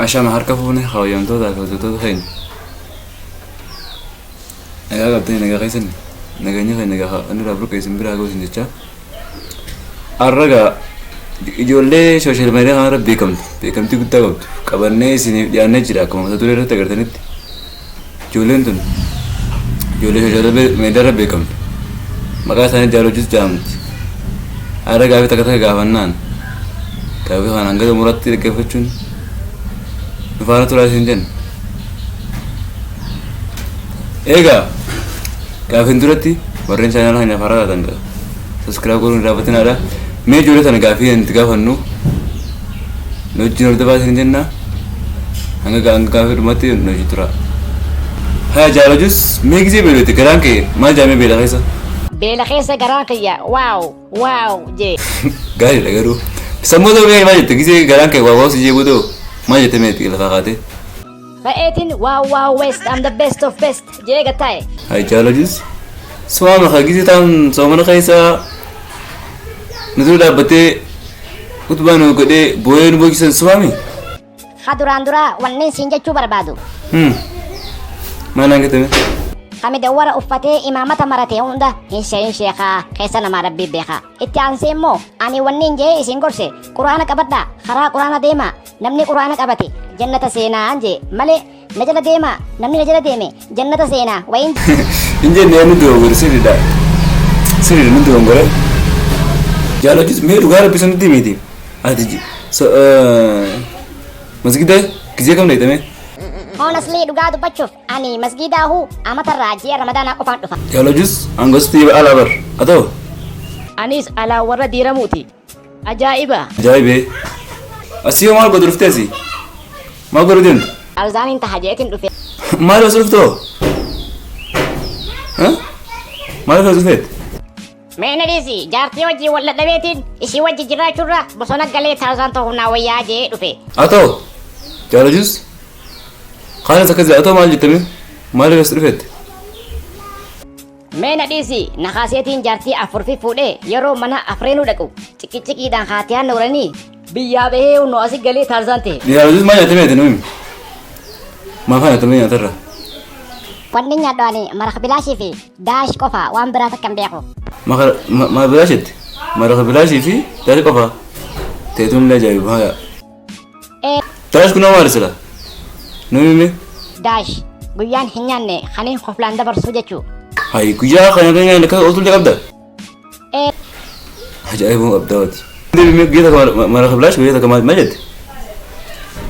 Ashama harka fuune kabajamtootaa fi hordoftoota keenya. Nagaa qabdanii nagaa keessan nageenya keenya nagaa inni irraa burqe isin biraa ga'u isin jechaa. Har'a gaa ijoollee social media kanarra beekamtu beekamtii guddaa qabdu qabannee isiniif dhiyaannee jira akkuma mata duree irratti agartanitti. Ijoolleen tun ijoollee social media irra beekamtu. Maqaa isaanii Jaalojjis jedhamti. Har'a gaafii takka takka gaafannaan gaafii kana hanga xumuraatti dhaggeeffachuun nu faana turaa isin jenna. Egaa gaafiin duratti warreen channel keenya haaraa taatan gaa subscribe godhuun hin raawwatinaadha. Mee ijoollee tana gaafii itti gaafannu nu wajjin hordofaa isin jenna. Hanga hanga gaafii dhumatti nu wajjin turaa. Haya Jaalojus, mee gisee beelofte garaan kee maal jaamee beela keessa? Beela keessa garaan kiyya wow wow jee. Gaariidha garuu. Sammuu ta'uu mee maal jette gisee garaan kee wow wow si jee booda maal jette mee itti lafaa kaatee? Ka'eetiin wow wow west, I'm the best of best jee gattaa'e. Hay Jaalojus. Sumaama ka gisee ta'an soomana keessa nu dura dhaabbatee utubaa nu godhee booyee nu boochisan sumaami? Ha duraan duraa wanneen siin jechuu barbaadu. Maal naan jettame? Kami dawwara uffatee imaamata marate hunda hin sheeyin sheekaa keessa namaa rabbii beekaa. Itti aansee immoo ani wanneen jee isin gorse quraana qabadhaa, karaa quraana deemaa, namni quraana qabate jannata seenaa jee malee na jala deemaa, namni na jala deeme jannata seenaa wayin. Hin jenne, inni dogongore sirriidha. Sirriidha, inni dogongore. Jaalachis, mee dhugaa rabbi sanitti miti. Ati masgida gizee kam dheeytame? Honestly, dhugaa dubbachuuf ani masgiidaahuu amatarraa ji'a Ramadaanaa qofaan dhufa. Jaalachis, hangosti alaa bar. Haa ta'u. Anis alaa warra diiramuuti. Ajaa'iba! Ajaa'ibee. Asii hoo maal godhu dhuftee asii? Maal godhu deemtu? Alzaaniin taha jeetiin dhufe. Maaliif as dhuftoo? Maaliif as dhufeet? Mee na dhiisi, jaartii wajjin wal dhadhabeetiin ishii wajji jiraachuurra bosona galee Tarzan ta'uu naa wayyaa jee dhufe. Haa ta'u. Jaalachis. Kaanis akkas jedha. Haa ta'u, maal jettame? Maaliif as dhufeet? Mee na dhiisi, na kaaseetiin jaartii afur fi fuudhee yeroo mana afreenuu dhaqu ciqiciqiidhaan haatiyaan na godhanii biyyaa bahee hunoo asi galee Tarzan ta'e. Jaalachis, maal nyaattee meete nuyi? Maal faa nyaattee nyaatarra? Wanni nyaadhu ani maraq bilaashii fi daash qofa, waan biraa takka hin beeku. Maal bilaashitti? Maraqa bilaashii fi daash qofa. Teetuun illee ajaa'iba haa. Ee. Daash kunoo maali sila? Nuyi himi. Daash guyyaan hin nyaanne kaniin koflaan dabarsuu jechuu. Hayi, guyyaa kana kan nyaanne akka ooltullee qabda? Ee. Ajaa'ibuu qabda waati. Deebimee guyyaa takka maraqa bilaash, guyyaa takka maal jette?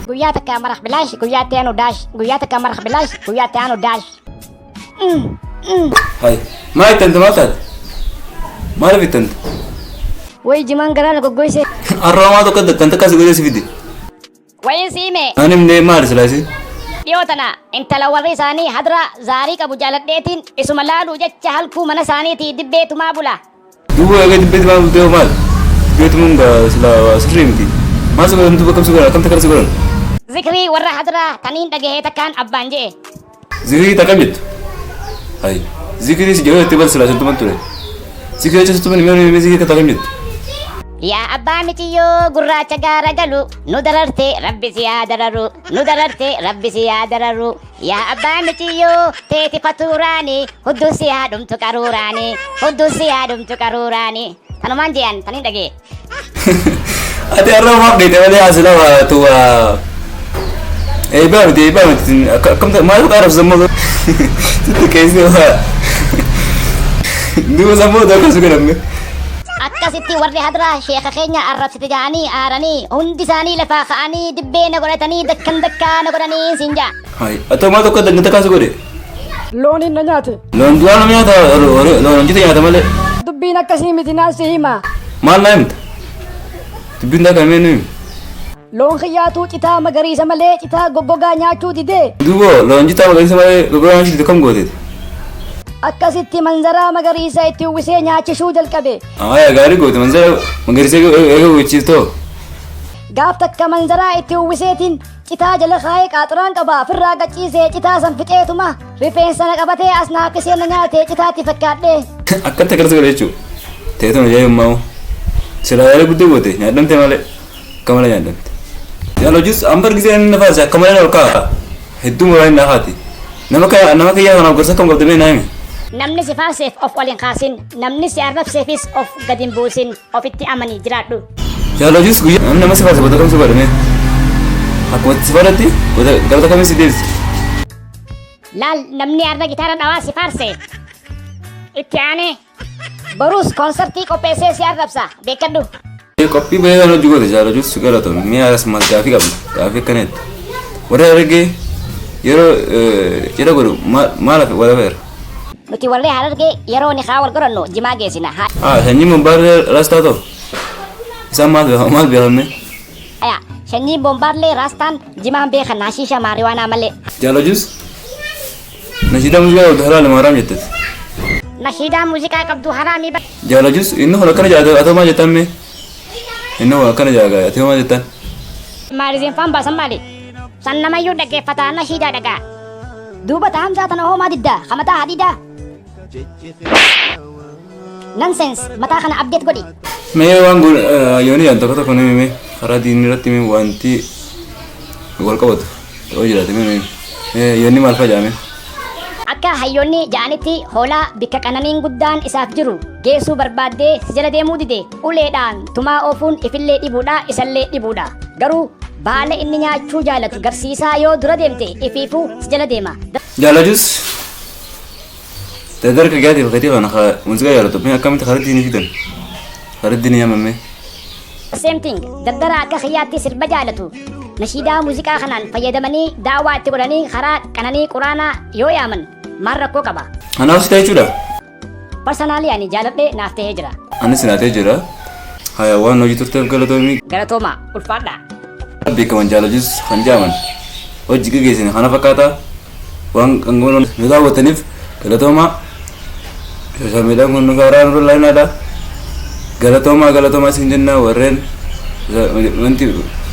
Guyyaa takka maraq bilaash, guyyaa itti aanu daash, guyyaa takka maraq bilaash, guyyaa itti aanu daash. Hayi, maal itti maal taate? Maaliif itti ante? Wayi, jimaan garaa na goggoyse. Har'a maa tokko kan takka si godhee si fide? Wayin siime. Ani himnee maali silaasi? Dhiyoo tana intala warri isaanii hadra zaarii qabu jaaladheetiin isuma laaluu jecha halkuu mana isaaniitii dibbee tumaa bula. Duuba egaa dibbeetti maal bultee maal? Dibbeetti mun gaa sila sirrii miti. Maal si godhan duuba, akkam si godhan, akkam takka si godhan? Zikrii warra hadraa taniin dhagahee takkaan abbaan je'e. Zikrii takka jettu? Hayi, zikrii si jedhu itti bar silaa sirtuman ture. Zikrii jecha sirtuman himee zikrii takka jettu. Yaa abbaa miciyyoo gurraacha gaara galu, nu dararte rabbi si haa dararu, nu dararte rabbi si haa dararu. Yaa abbaa miciyyoo teeti fatuuraani, hudduu si haa dhumtu qaruuraani, hudduu si haa dhumtu qaruuraani. Tanumaan je'an taniin dhagee. Ati har'a maaf dheete malee asila waa tu waa. Eebbaa miti, eebbaa miti, akkam maal qaarabsa immoo sitti keessee waa. Duuba sammuu akkas godhamme. Akkasitti warri hadraa sheeka keenya arrabsite ja'anii aaranii hundi isaanii lafaa ka'anii dibbee na godhatanii dakkan dakkaa na godhanii siin ja'a. Hayi, atoo maal tokko dangata kaasu godhe? Looniin na nyaate. Loon du'aa nama nyaata, loon hojjete nyaata malee. Dubbiin akkasii miti, naan si hima. Maal naa himta? Dubbiin taa kamee nu himi. Loon kiyyaatuu citaa magariisa malee citaa goggogaa nyaachuu didee. Duuba loon citaa magariisa malee goggogaa nyaachuu dide kam gooteeti? Akkasitti manzaraa magariisa itti uwwisee nyaachishuu jalqabe. Aya, gaarii goote, manzara magariisa eega uwwichiiftoo. Gaaf takka manzaraa itti uwwiseetiin citaa jala kaayee qaaxuraan qaba ofirraa gachiisee citaa san fixeetuma rifeensa na qabatee as na harkisee na nyaate citaatti fakkaadhee. Akkatti akkas godhe jechuudha. Teetuma ajaa'ibummaa. Silaa yaalii guddoo goote, nyaadhamte malee. Akka malee nyaadhamte. Jaalojis ambar gisee inni na faarse akka malee ol kaa'a. Hedduu muraan inni haati. Nama nama kiyyaa kanaaf gorsa akkam qabda mee naa himi. Namni si faarseef of ol hin kaasin, namni si arrabseefis of gad hin buusin, ofitti amanii jiraadhu. Jaalojis guyyaa namni nama si faarse booda kam si godhame? Akkuma si faarratti galata kamiin si deebise? Laal, namni arra gitaara dhawaa si faarse itti aanee boruus koonsartii qopheessee si arrabsa, beekadhu. Qophii baay'ee hojii goote jaalojis, galatoomi. Mi'a asumas gaafii qabna. Gaafii akkaneetti. Warri Harargee yeroo cidha godhu maal hafe wal hafeera? Nuti warri Harargee yeroo nikaa wal godhannu jimaa geessina. Ah, sanyiin Bombaarlee Rastaa ta'u. Isaan maal beekan, maal beekamne? Aya, sanyiin Bombaarlee Raastaan jimaan beekan, hashiisha maariwaanaa malee. Jaalojis, nashiidaa muuziqaa qabdu halaala moo haraam jetteeti? Nashiidaa muuziqaa qabdu haraamii. Jaalojis, inni kun akkana jaata, atoo maal jettan mee? Inni kun akkana jaaga, atoo maal jettan? Maalizeen faan baasan maali? San namayyuu dhaggeeffataa nashiidaa dhagaa. Duuba ta Hamzaa tana hoomaa diddaa ka mataa hadiidaa. Nonsense, mataa kana update godhi. Mee waan yooni yaan tokko tokko nimi mee karaa diinii irratti mee wanti wal qabatu yoo jiraate mee mee yoonni maal fa'a jedhame? Akka hayyoonni ja'anitti, hoolaa bikka qananiin guddaan isaaf jiru geessuu barbaaddee si jala deemuu dide uleedhaan tumaa oofuun ifillee dhibuudha, isallee dhibuudha. Garuu baala inni nyaachuu jaalatu garsiisaa yoo dura deemte ifiifuu si jala deema. Jaalajus, dardarka gaatiif gatii kana muuziqaa jaalatu mee akkamitti karaa diinii fidan? Karaa diinii yaamame. Same thing, dardara akka kiyyaatti sirba jaalatu nashiidaa muuziqaa kanaan fayyadamanii daawwaa itti godhanii karaa qananii quraanaa yoo yaaman maal rakkoo qaba? Kanaaf si ta'e jechuudha. Personally ani jaaladhee naaf ta'ee jira. Anis naatee jira. Haya, waan hojii turteef galatoomii. Galatooma, ulfaadha. Beekaman jaalajus kan jaaman hojii gaggeessine kana fakkaata. Waan qangoon nu daawwataniif galatoomaa. Social mediaan kun nu haaraa nurra laayinaadha. Galatoomaa, galatoomaa isin jenna. Warreen wanti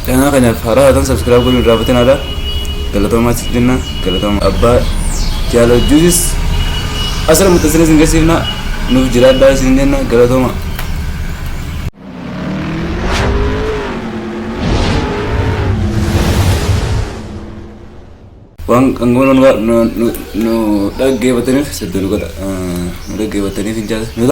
channel kanaaf haaraa taatan subscribe godhuun irraa. Galatoomaa isin jenna, galatoomaa. Abbaa jaalajuusis asirra maxxansinee isin garsiifna. Nuuf jiraadhaa isin jenna, galatoomaa. Waan qangoon nu dhaggeeffataniif, nu dhaggeeffataniif hin jaalladha.